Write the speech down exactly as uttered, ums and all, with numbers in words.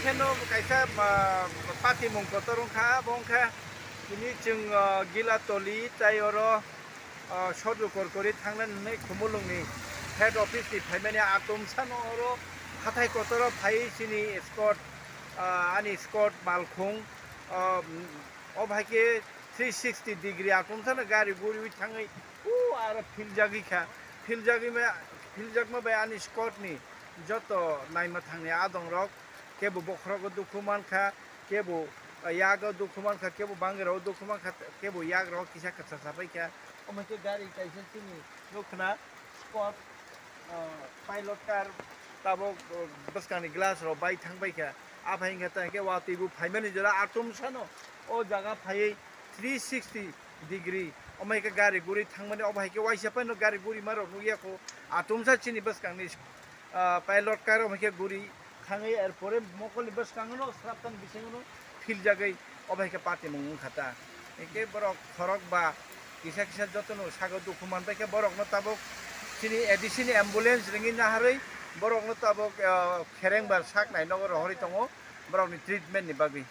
Eno kaisa, ah, patimung kotor wngkha, abo wngkha tini chwng, ah, Gilatoli tai oro, ah, Sodru Korkori thangnani hwnwi Khumulwngni head office ni phaimani atomsano oro hathai kotoro phaiwi chini escort, ah, ani escort malkhung, ah, o bai khe three sixty degree atomsano gari guriwi thangwi o aro philjagwi kha, philjagwi ma, philjakma bai ani escort ni joto naima thangni adongrok kebo bokhorogo dukhu mankha, kebo yago dukhu mankha, kebo bangirao dukhu mankha, kebo yagrao kisa kwchasa paikha. Omo khe gari kaisa chini nukkhna spot, ah, pilot car tabok, ah, bwskangni glass rok bai thang paikha. Aphai hwnkhe ta hwnkhe watwi bo phaimani jora atomsano o jaga phaiwi three sixty degree. Omo hai khe gari guri thangmani, obo hai khe waisa phano gari guri ma rok nukya kho. Atomsa chini bwskangni, ah, pilot car omo hai khe guri thangwi, er pore mokolni bwskango no sraptani bisingo no philjagwi obo hai khe patimung wngkha ta. Hwnkhe borok khorok ba kisa kisa jotono sago dukhu man bai khe borokno tabuk chini A D C ni ambulance ringwi naharwi borokno tabuk, ah, khereng ba sak nai nogo rohorwi tongo borokni treatment ni bagwi.